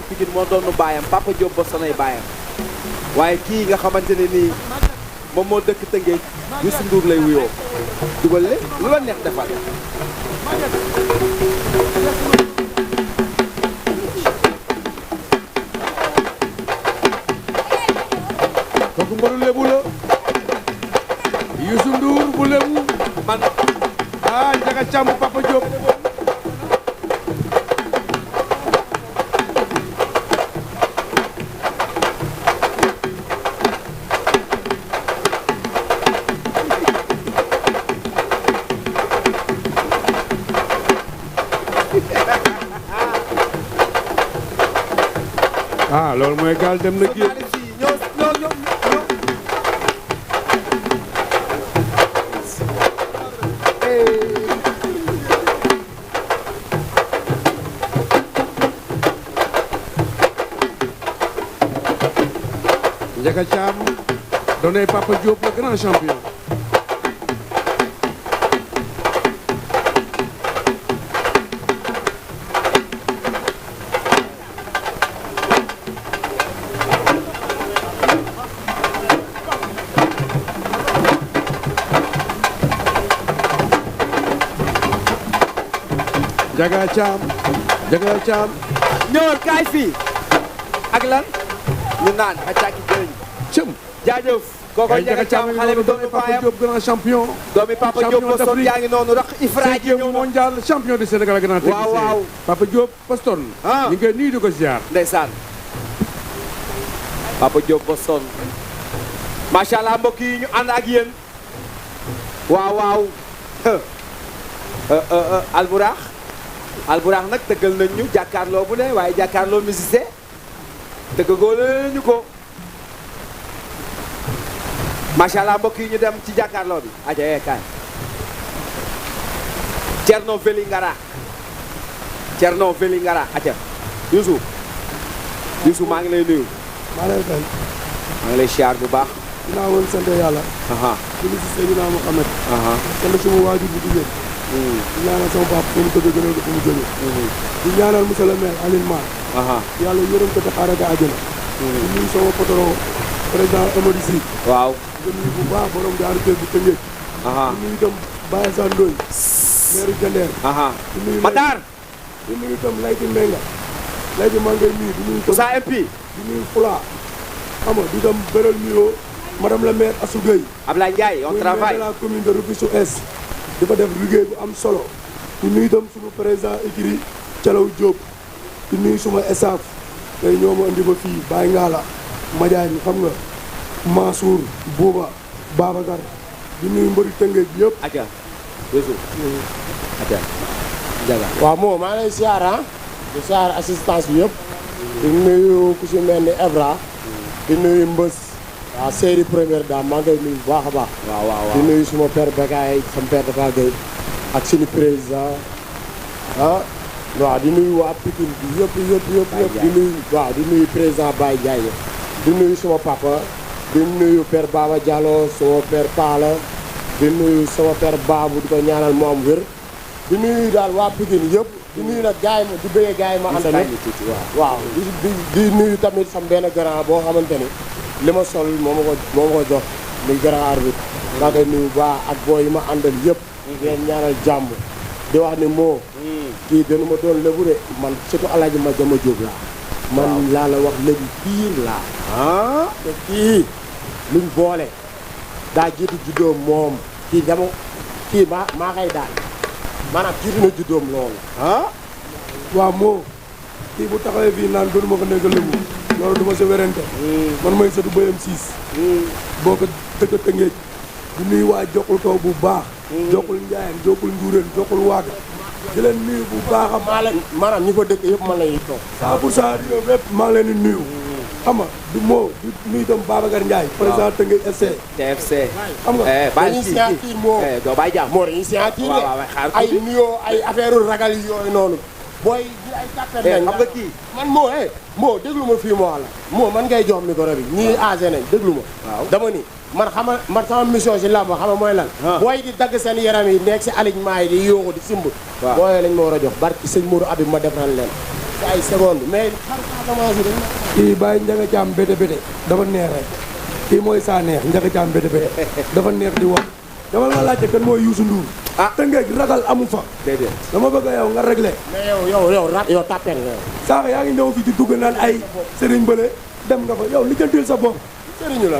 Pikine moo doonu baayam Papa Diop ba sonay baayam waaye kii nga xamante ne nii moom moo dëkk Tëngéej Youssou Ndour lay wuyoo dugal le lu la neex defal kooku mbaru lebu la Youssou Ndour bu lebu man Njaga Caam Papa Diop loolu mooy gaal dem na géej Njaga Caam donné Papa Diop le grand champion. Njaga Caam ñëwal kaay fii ak lan ñu naan a càkki jëriñ cëm jaajëf kooku Njaga Caam xale bi doomi Papa baayam Diop grand champion. doomi Papa Diop ba son yaa ngi noonu rax Ifra ji ñëw mondial champion du Sénégal grand technicien. waaw Papa Diop Boston. ñu ngi koy nuyu di ko ziar. ndeysaan Papa Diop Boston macha allah mbokk yi ñu ànd ak yéen waaw Alburax nag tëggal nañ ñu jàkkaarloo bu ne waaye jàkkaarloo musicien tëggagoo nañu ko macha allah mbokk yi ñu dem ci jàkkaarloo bi aja kaay Thierno Vélingara aja Youssou maa ngi lay nuyu maa lay fay maa ngi lay siyaar bu baax dinaa woon sant yàlla julli si Seydina Muhammad sant suma waajur bu jigéen di ñaanal sama papa fu mu tëdd gënal ko fu mu jóge di ñaanal monsieur le maire Aline Mar yàlla yërëm ko te xaare ko àjjana di nuyu sama patron président Amady Sy waaw di nuyu bu baax borom daaru kër bu Tëngéej di nuyu itam Baye San Ndoye maire Jandeer di nuyu Matar di nuyu itam Layti Mbenga Layti maa ngay nuyu di nuyu itam Moussa MP di nuyu Fula xam nga di dem beral nuyoo madame la maire Assou Gueye Ablaye Ndiaye on travaille de la commune de Rufisque Est di fa def liggéey bu am solo di nuyu itam suñu président écurie Calaw Diop di nuyu suma staff tey ñoo ma indi ba fii Baye Ngala Madiagne xam nga Mansour Bouba Babacar di nuyu mbëri Tëngéej bi yëpp aja Youssou aja Njaga waaw moo maa lay siyaar di siyaar assistance bi yëpp di nuyu ku si mel ni Evra di nuyu Mbës waaw série première dame maa ngi koy nuyu bu baax a baax waaw di nuyu suma père Bekaay sama père Dafa Gueye ak suñu président waaw di nuyu waa Pikine bi yëpp di nuyu waaw di nuyu président Baye Ndiaye di nuyu suma papa di nuyu père Baba Diallo suma père Pala di nuyu sama père Babou di ko ñaanal mu am wér di nuyu daal waa Pikine yëpp di nuyu nag gars yi ma di bëggee gars yi ma àndal waaw di nuyu tamit sama benn grand boo xamante ni li ma sol moo ma ko jox muy grand arbitre maa koy nuyu baax ak boo yi ma àndal yëpp ngeen ñaanal jàmm di wax ni moo kii danu ma doon lébu de man surtout alaaji ma jama jóob laa man laa la wax léegi piir laa te kii luñ boole daa jiitu juddoom moom kii maa koy daal maanaam jiitu na juddoom loolu waaw moo kii bu taxawee fii naan doonu ma ko nekk lébu loolu du ma sa werante man mooy sëtu bëyam 6 boo ko dëkk Tëngéej di nuyu waa jokkul kaw bu baax jokkul njaayeen jokkul njuuréen jokkul waata di leen nuyu bu baax a baax maanaam ñi ko dëkk yëpp man lay toog 100% di ñoom yëpp maa ngi leen di nuyu xam nga du moo di nuyu itam Babacar Ndiaye président Tëngéej FC TFC xam nga dañuy signature moo doo bàyyi jàmm moo dañuy signature ay nuyoo ay affaire ragal yooyu noonu booy di ay tàppet lañ xam nga kii man moo déglu ma fii moo la moo man ngay jox micro bi ñii âgé nañ déglu ma dama ni man sama mission si làmb xam nga mooy lan booy di dagg seen yaram yi nekk si alignement yi di yóoxu di simb booyee lañ ma war a jox barki sëñ Mourou Abib ma defaral leen si ay seconde mais xar Casamance yi dañ kii Baye Ndiaga Thiam bété bété dafa neex rek kii mooy saa neex Ndiaga Thiam bété bété dafa neex di wax dama la laajte kan mooy Youssou Ndour Tëngéej ragal amu fa déedéet dama bëgg yow nga réglé mais yow tapet nga yow saax yaa ngi ñëw fi di dugg naan ay sëriñ bële dem nga fa yow li jëntil sa bopp sëriñu la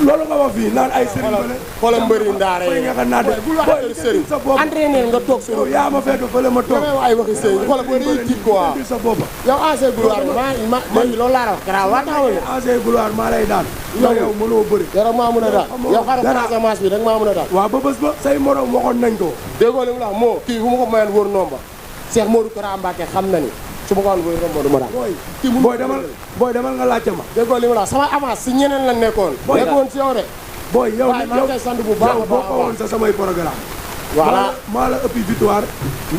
loolu nga wax fii naan ay sëriñ bële xoolal mbëri ndaare fay nga xa naade bul wax booy ay li sëriñ jëntil sa bopp entraîneur nga toog yow yaa ma fekk fële ma toog ay waxi sëriñ xoolal ko day tiit quoi jëntil sa bopp yow ancien gloire ma léegi loolu laa la wax garaaw waa taxawal ne ancien gloire maa lay daan yow yow mënoo bëri yow rek maa mën a daal yow xaaral Casamance bi rek maa mën a daal waaw ba bés ba say morom waxoon nañ ko déggoo li mu la wax moo kii bu ma ko mayoon wóor nomba Cheikh Modou Kara Mbacké xam na ni su ma ko woon wóor nomba du ma daal booy demal nga laajte ma déggoo li mu la wax sama avance si ñeneen la nekkoon nekkoon si yow de booy yow waaye maa ngi koy sant bu baax a boo baax ko woon sa samay programme voilà maa la ëppi victoire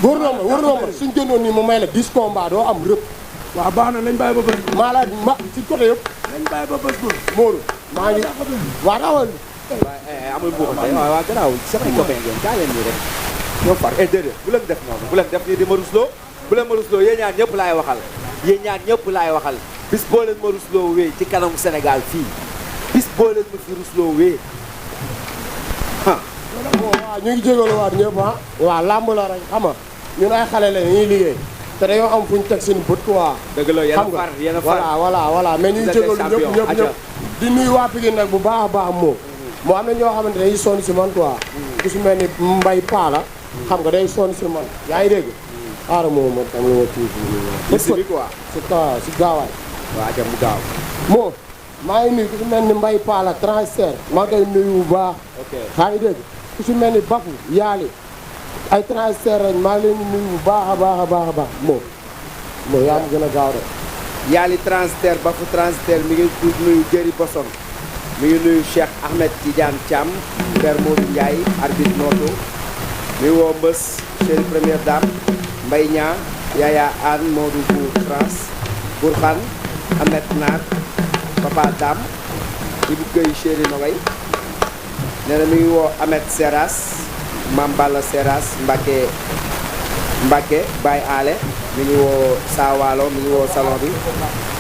wóor nomba suñ jëndoon nii mu may la 10 combats doo am rëpp waaw baax na nañ bàyyi ba bés maa la ma si côté yëpp nañ bàyyi ba bés ba Modou maa ngi waa taxawal amul buuxa tey waaw garaaw samay copain ngeen kaa leen nii rek ñoo far déedéet bu leen def noonu bu leen def nii di ma rusloo bu leen ma rusloo yéen ñaar ñëpp laay waxal yéen ñaar ñëpp laay waxal bis boo leen ma rusloo wee ci kanamu Sénégal fii bis boo leen ma fi rusloo wee waaw ñu ngi jégalu waat ñëpp waaw làmb la rek xam nga ñun ay xale la ñuy liggéey te dañoo am fu ñu teg seen bët quoi dëgg la yéen a far yéen a far voilà mais ñu ngi jégalu ñëpp di nuyu waa Pikine nag bu baax a baax moo am na ñoo xamante ne dañuy sonn si man quoi ku si mel ni Mbay Paala xam nga day sonn si man yaa ngi dégg xaaral moo ma tam lu ma tuuti bi quoi si gaawaay waaw jam mu gaaw moo maa ngi nuyu ku si mel ni Mbay Paala transfert maa ngi koy nuyu bu baax yaa ngi dégg ku si mel ni Bafu Yaali ay transfert lañ maa ngi leen di nuyu bu baax a baax a baax a baax moo yaa ma gën a gaaw de Yaali transfert ba fu transfert mi ngi nuyu Jëri Boson mi ngi nuyu Cheikh Ahmed Tidiane Thiam Père Modou Ndiaye arbitre nooto mi ngi woo Mbës chéri première dame Mbaye Niang Yaya Anne Modou Bour France Bourkhane Ahmed Naar Papa Dame Ibou Gueye chéri Nogay nee na mi ngi woo Ahmed Seras Mame Balla Seras Mbacke Baye Ale mi ngi woo Sawalo mi ngi woo salon bi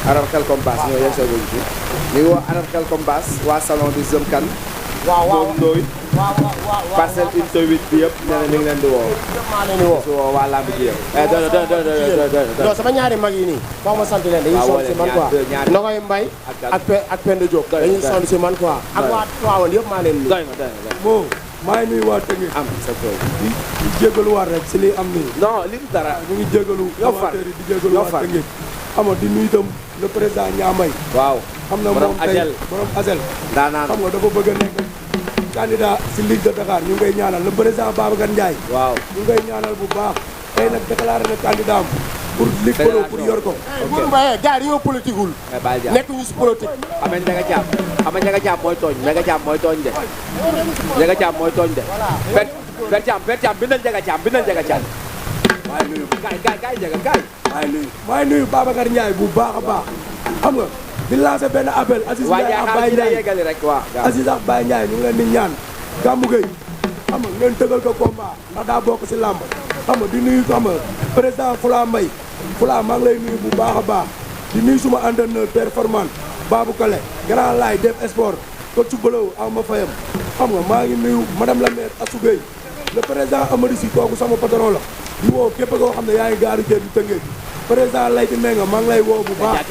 Arab Xel Kombaas ñoo yéen sooguñ fi mi ngi woo Arab Xel Kombaas waa salon bi Zëmkan moom Ndoy parcelle unité 8 bi yëpp nee na mi ngi leen di woo maa leen di woo su woo waa lamb ji yëpp non sama ñaari mag yi nii foog ma sant leen dañuy sonn si man quoi Nogoy Mbay ak Penda Diop dañuy sonn si man quoi ak waa Tivaouane yëpp maa leen nuyu moo maa ngi nuyu waa Tëngéej am sa tool di jégaluwaat rek si li am nii non li mu dara ñu ngi jégalu amateurs yi di jégalu waa Tëngéej xam nga di nuyu itam le président Niamay waaw xam na moom tey borom Asel daanaan xam nga dafa bëgg a nekk candidat si Ligue de Dakar ñu ngi koy ñaanal le président Babacar Ndiaye waaw ñu ngi koy ñaanal bu baax tey nag déclaré na candidat am pour Ligue Polo pour yor ko Bour Mbaye gars yi dañoo politique wul nekkuñu si politique xam nga Ndiaga Thiam Ndiaga Thiam mooy tooñ Ndiaga Thiam mooy tooñ de Ndiaga Thiam mooy tooñ de Per Thiam bindal Ndiaga Thiam waaye nuyu gaay Ndiaga gaay waaye nuyu Babacar Ndiaye bu baax a baax xam nga di lancé benn appel Aziz Ndiaye ak Baye Ndiaye yeggali rek waaw Aziz ak Baye Ndiaye ñu ngi leen di ñaan Gamou Gueye xam nga ngeen tëgal ko combat ndax daa bokk si làmb xam nga di nuyu xam nga président Fula Mbaye Fula maa ngi lay nuyu bu baax a baax di nuyu suma entraîneur performant Babou Kale grand laay def sport coach Bolow aw ma fayam xam nga maa ngi nuyu madame la maire Assou Gueye le président Amadou Sy kooku sama patron la di woo képp koo xam ne yaa ngi gaaru jër di Tëngéej président Layti Menga maa ngi lay woo bu baax